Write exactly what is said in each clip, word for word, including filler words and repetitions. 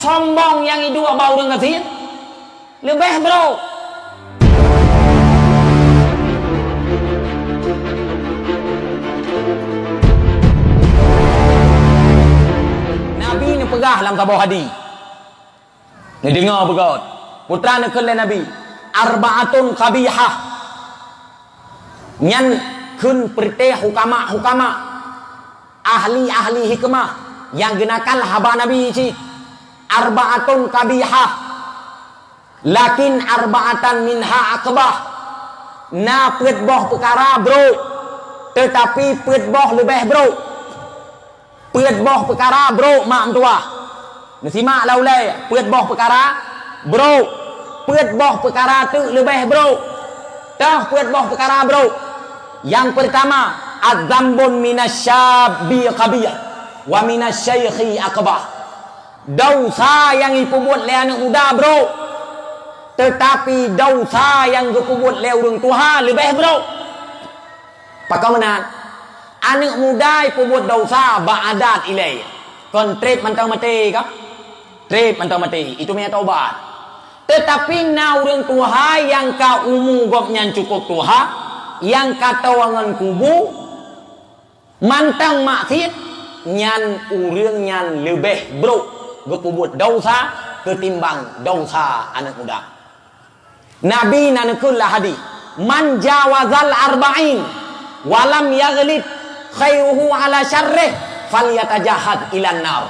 Sombong nyang iduek bak ureuëng gasien leubeh brok. Nabi neupeugah lam saboh hadis, neudeungoe beugöt, peue treuk neukheun lé Nabi, "Arba'atun qabihah." Nyan kheun peureuté hukama-hukama, ahli-ahli hikmah nyang geunakal haba Nabi cit. "Arba'atun qabihah, lakin arba'atan minha aqbah." Na peuet boh peukara brok, teutapi peuet boh leubeh brok. Peuet boh peukara brok mak meutuwah. Neusimak lam ulée, peuet boh peukara brok. Peuet boh peukara teuk leubeh brok. Toh peuet boh peukara brok. Nyang peurtama, "Adzambun minasyabbi qabih, wa minasyaikhi aqbah." Desya nyang jipeubuet lé aneuëk muda brok, teutapi desya nyang geupeubuet lé ureuëng tuha leubeh brok. Pakon meunan? Aneuëk muda jipeubuet desya bak adat ilée, kon treb mantong maté ka? Treb mantong maté, itu meutobat. Teutapi na ureuëng tuha nyang ka umu gobnyan cukup tuha, nyang ka toe ngon kubu, mantong maksiet, nyan ureuëng nyan leubeh brok geupeubuet desya keutimbang desya aneuëk muda. Nabi na neukheun lam hadis, "Man jawazal arba'in wa lam yaghlib khairuhu ala syarrih, falyatajahhaz ilan nar."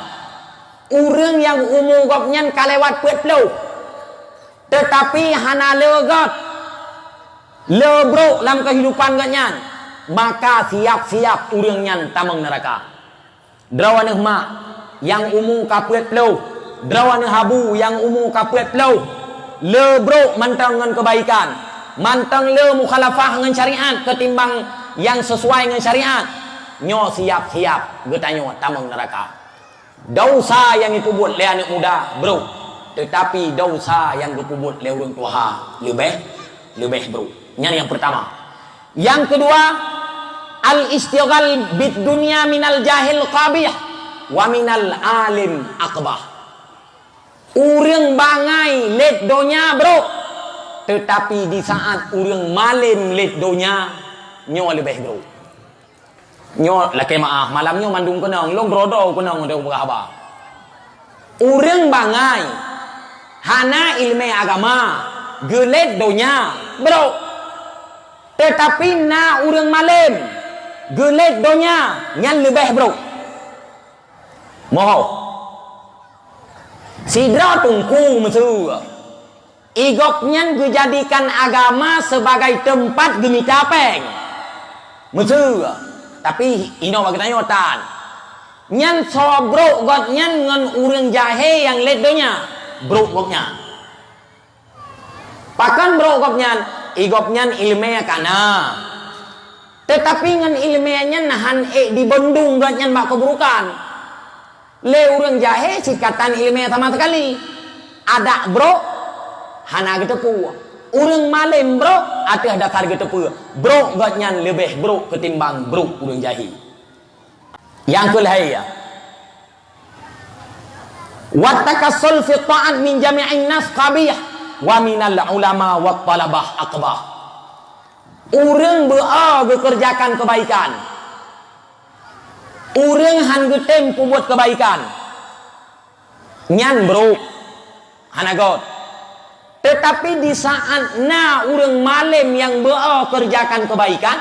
Ureuëng nyang umu gobnyan ka lewat peuet ploh, teutapi hana le göt, le brok lam keuhidupan gobnyan, maka siab-siab ureuëng nyan tamong neuraka. Droeneueh mak nyang umu ka peuet ploh, droeneueh abu nyang umu ka peuet ploh, le brok mantong ngon keubaikan, mantong le mukhalafah ngon syariat keutimbang nyang sisuai ngon syariat, nyoe siab-siab geutanyoe tamong neuraka. Desya nyang jipeubuet lé aneuëk muda brok, teutapi desya nyang geupeubuet lé ureuëng tuha leubeh, leubeh brok. Nyan nyang peurtama. Nyang keudua, al-isytighal bid dunya minal jahil qabih wa minal alim aqbah. Ureuëng bangai lét donya brok, teutapi di saat ureuëng malem lét donya, nyoe leubeh brok. Nyoe lakée meuáh, malam nyoe mandum keunong, lôn keudroe-droe keunong udeb peugah haba. Ureuëng bangai hana iéleumé agama, geulét donya, brok. Teutapi na ureuëng malem, geulét donya, nyan leubeh brok. Moho. Sidroe teungku meuseue, i gobnyan geujadikan agama sibagai teumpat geumita péng. Meuseue, tapi inoe bak geutanyoe tan. Nyan soe brok gobnyan ngon ureuëng jahé nyang lét donya, brok gobnyan. Pakon brok gobnyan? I gobnyan iéleumé ka na. Teutapi ngon iéleumé nyan hán ék dibandong gobnyan bak keuburokan. Lé ureuëng jahé cit ka tan iéleumé sama sekali. Adak brok hana geuteupeue. Ureuëng malem brok ateueh dasar geuteupeue. Brok gobnyan leubeh brok keutimbang brok ureuëng jahé. Nyang keu lhée, "Wat takassul fi ta'at min jami'in nas qabih, wa minal ulama wat talabah aqbah." Ureuëng beu-o geukeureujakan keubaikan, ureuëng hán geutem peubuet keubaikan, nyan brok, hana göt. Teutapi di saat na ureuëng malem nyang beu-o keureujakan keubaikan,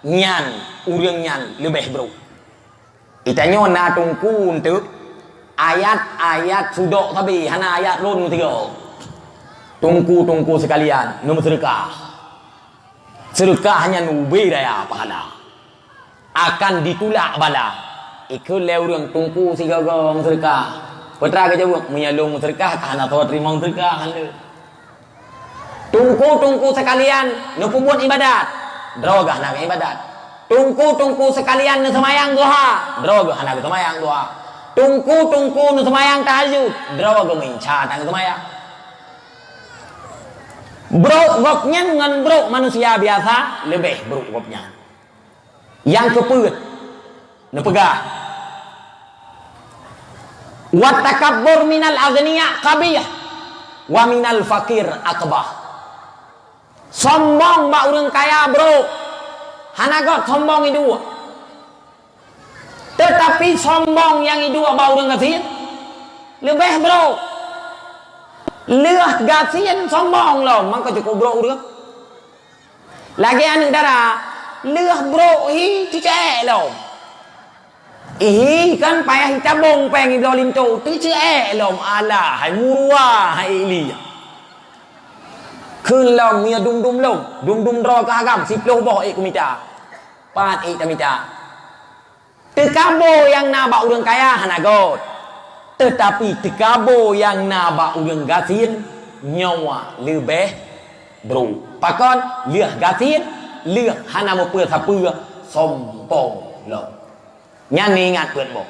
nyan ureuëng nyan leubeh brok. Geutanyoe na teungku eunteuk, ayat-ayat sudok sabe, hana ayat lôn meusigoe. Teungku-teungku seukalian, neumeuseudeukah. Seudeukah nyan ubé raya pahala. Akan ditulak bala. Ikheun lé ureuëng teungku sigoe-goe meuseudeukah. Peue treuk geujaweueb, meunyoe lôn meuseudeukah, ka hana soe teurimong seudeukah lé. Teungku-teungku seukalian neupeubuet iébadat, droe geuh hana iébadat. Teungku-teungku seukalian neuseumayang duha, droe geuh hana geuseumayang duha. Teungku-teungku neuseumayang tahajud, droe geuh meuinca tan geuseumayang. Brok gobnyan ngon brok manusia biasa leubeh brok gobnyan. Nyang keupeuet, neupeugah, Wa takabbur minal aghniya qabih, wa minal faqir aqbah. Sombong bak ureuëng kaya brok, hana gét sombong iduek. Teutapi sombong nyang iduek bak ureuëng gasien leubeh brok. Lheueh gasien sombong lom, mangko cukôp brok ureuëng. Lagée aneuëk dara, lheueh brok hi teucék lom. Ihi kan payah itabong péng ibloe linto, teuceuék lom, alah hai murua hai iék li. Kheun lom, meunyoe dum-dum lom, dum-dum droe keu agam, siploh boh ék kumita. Pat ék tamita. Teukabo nyang na bak ureuëng kaya hana gét, teutapi teukabo nyang na bak ureuëng gasien nyoe leubeh brok. Pakon? Lheueh gasien, lheueh hana meupeue sapeue, sombong lom. Nyan ingat peuet boh.